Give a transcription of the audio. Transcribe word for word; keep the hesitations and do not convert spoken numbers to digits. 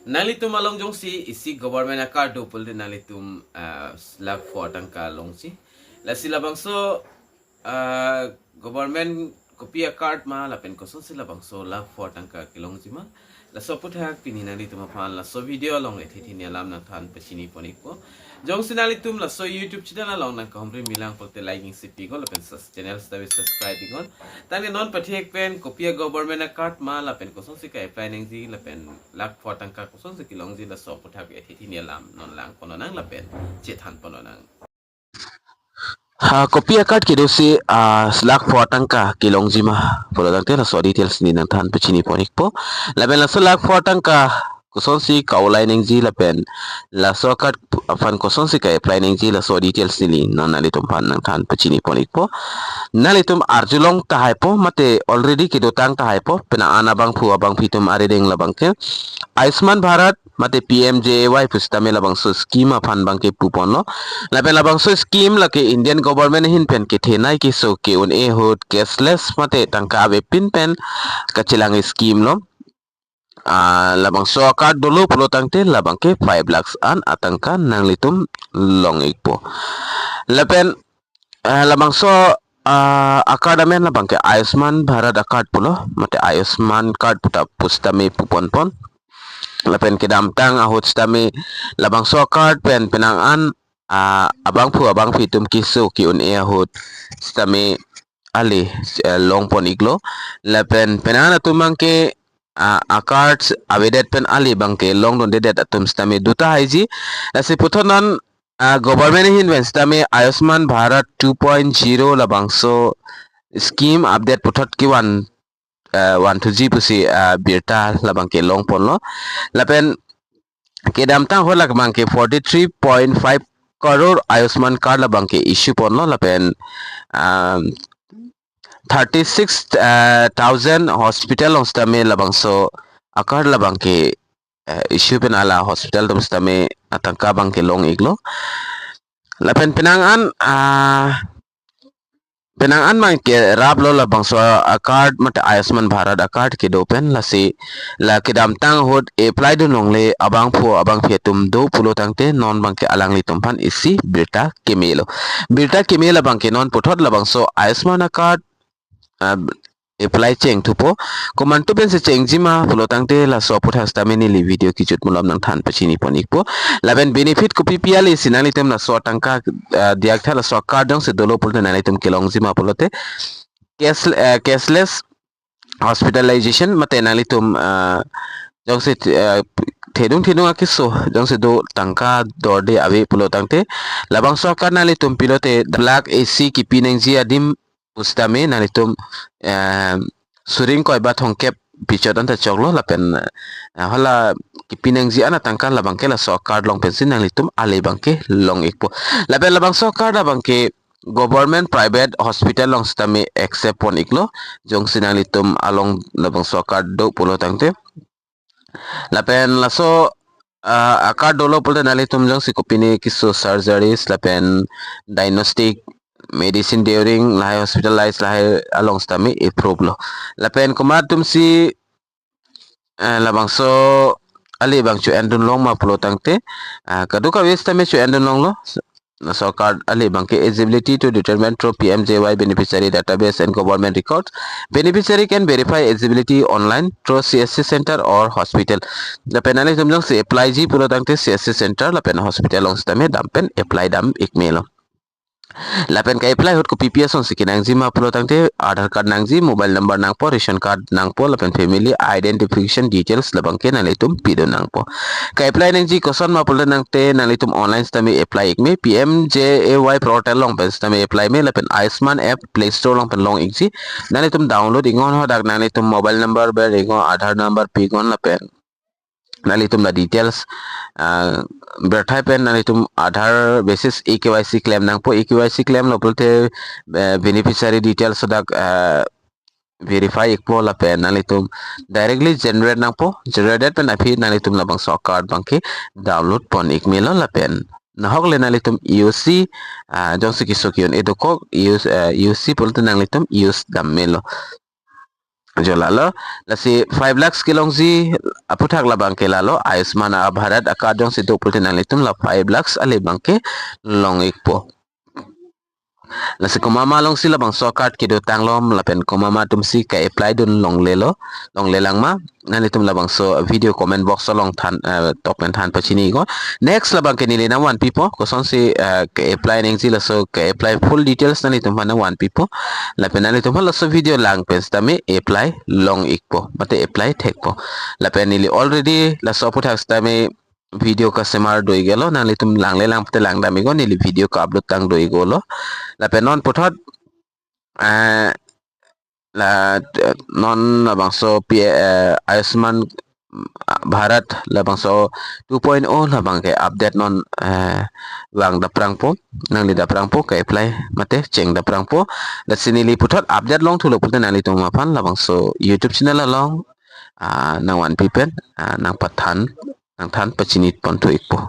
Nanglitum along jongsi isi government a-card do pulote nanglitum, ah, lakh four tangka longji. Lasi labangso, ah, government kopi a-card ma lapen kosonsi labangso lakh four tangka kelongji ma, laso aputhak pini nanglitum aphan laso video along ethe thini alam nangthan pachini pon ikpo. Jongsi nanglitum laso YouTube channel along nangkahumri milang pulote like isi pigon lapen sus-, channel sita subscribe iknon. Tangte non pathek pen kopi a-government a-card ma lapen kosonsi ka-apply nangji lapen lakh four tangka kosonsi kelongji, laso aputhak ethe thini alam non lang pon nang lapen chethan pon nang. Ha, kopi a-card kedosi, ah, lakh four tangka kelongji ma pulo tangte laso details neli nangthan pachini pon ikpo. Lapen laso lakh four tangka kosonsi ka-apply nangji lapen laso a-card aphan kosonsi ka-apply nangji, laso details neli non nanglitum aphan nangthan pachini pon ikpo. Nanglitum arjulong tahaipo mate already kedotang tahaipo, penang an abangphu abangphi atum arideng labangke Ayushman Bharat mate P M J A Y pusitame labangso scheme aphan abangke puponlo. Lapen labangso scheme lake Indian government ahin pen kethenei keso ke-un-e ahut cashless mate tangka avepin pen kachelang scheme lo. Ah, labangso a-card dolo pulo tangte labangke five lakhs an atangka nanglitum long ikpo. Lapen, ah, labangso, ah, a-card amen labangke Ayushman Bharat a-card pulo mate Ayushman card puta pusitame pupon pon. Lapen kedamtang ahut sitame labangso a-card pen penang an, ah, abangphu abangphi atum keso ke-un-e ahut sitame ale, eh, long pon iklo. Lapen penang an atum abangke, ah, a-card avedet pen ale abangke longdundedet atum sitame do tahaiji. Lasi puthot non, ah, government ahin pen sitame Ayushman Bharat two point zero labangso scheme update puthot kevan, ah, vanthuji pusi, ah, birta labangke long ponlo. Lapen kedamtang ahut labangke forty three point five crore Ayushman card labangke issue ponlo lapen, ah, thirty six, ah, thousand hospital along sitame labangso a-card labangke, eh, issue pen ala hospital atum sitame atangka abangke long iklo. Lapen penang an, ah, penang an abangke raplo labangso a-card mate Ayushman Bharat a-card kedo pen, lasi la kedamtang ahut apply dun longle abangphu abangphi atum do pulo tangte non abangke alanglitum aphan isi birta kemelo. Birta keme labangke non puthot labangso Ayushman a-card, ah, apply chengthupo. Komantu pensi chengji ma pulo tangte laso aputhak sitame neli video kejut malom nangthan pachini pon ikpo. Lapen benefit kopi pi ale si nanglitum laso atangka, ah, diyaktha laso a-card jongsi dolo pulote nanglitum kelongji ma pulote cash, eh, cashless hospitalization mate nanglitum, ah, jongsi, eh, thedung thedung akeso jongsi do tangka dorde ave pulo tangte labangso a-card nanglitum pilote dak isi kipi nangji adim pusitame nanglitum, eh, suri ingkoi ba thomkep pichot anta choklo lapen, eh, hala kipi nangji an atangka labangke laso a-card along pensi nanglitum ale abangke long ikpo. Lapen labangso a-card abangke government private hospital along sitame accept pon iklo jongsi nanglitum along labangso a-card do pulo tangte. Lapen laso, ah, a-card dolo pulote nanglitum jongsi kopine keso surgeries lapen diagnostic medicine during lahai hospitalize lahai along sitame approve lo. Lapen komat atumsi, eh, labangso ale abang cho-en dun long ma pulo tangte, ah, kadokave sitame cho-en dun longlo. Laso a-card ale abangke eligibility to determine through P M J Y beneficiary database and government records. Beneficiary can verify eligibility online through C S C center or hospital. Lapen nanglitum jongsi apply ji pulo tangte C S C center lapen hospital along sitame dam pen apply dam ikmelo. Lapen ka-apply ahut kopi pi asonsi kenangji ma pulo tangte Aadhaar card nangji, mobile number nangpo, ration card nangpo, lapen family identification details labangke nanglitum pidun nangpo. Ka-apply nangji koson ma pulo tangte nanglitum online sitame apply ikme, P M J A Y portal along pen sitame apply me, lapen Ayushman app Play Store along pen long ikji. Nanglitum download iknon, hadak nanglitum mobile number ber iknon, Aadhaar number pi iknon lapen nanglitum la details, ah, berthai pen nanglitum Aadhaar basis E K Y C klem nangpo, E K Y C klemlo pulote, eh, beneficiary details hadak, ah, verify ikpo lapen nanglitum directly generate nangpo, generated pen aphi nanglitum labangso a-card abangke download pon ikmelo lapen nahokle nanglitum U C, ah, jongsi keso ke-un-e dokok, U C, eh, U C pulote nanglitum use dam melo. Jo lalo, lasi five lakhs kelongji aputhak labang ke lalo, Ayushman Bharat a-card jongsi do pulote nanglitum la five lakhs ale abang ke long-ikpo. Lasi komat ma alongsi labangso a-card kedo tanglo ma lapen komat ma atumsi ke-apply dun longlelo, longlelang ma, nanglitum labangso video comment box along than, eh, tok pen than pachini-iknon. Next labang ke neli nangvanpipo, kosonsi, eh, ke-apply nangji laso ke-apply full details nanglitum aphan nangvanpipo. Lapen nanglitum aphan laso video lang pen sitame apply long-ikpo, mate apply thekpo. Lapen neli already laso aputhak sitame video kasemar do-iklo, nanglitum langlelang pute langdam-iknon, neli video ka-upload tang do-iklo. Lapen non puthot, eh, la, non labangso P, eh, Ayushman Bharat labangso two point oh labang ke update non, eh, vang daprangpo, nangli daprangpo, ke-apply mate cheng daprangpo. Lasi neli puthot update longthulo pulote nanglitum aphan labangso YouTube channel along, ah, nangvanpi pen, ah, nangpathan, nangthan pachini ponthu-ikpo.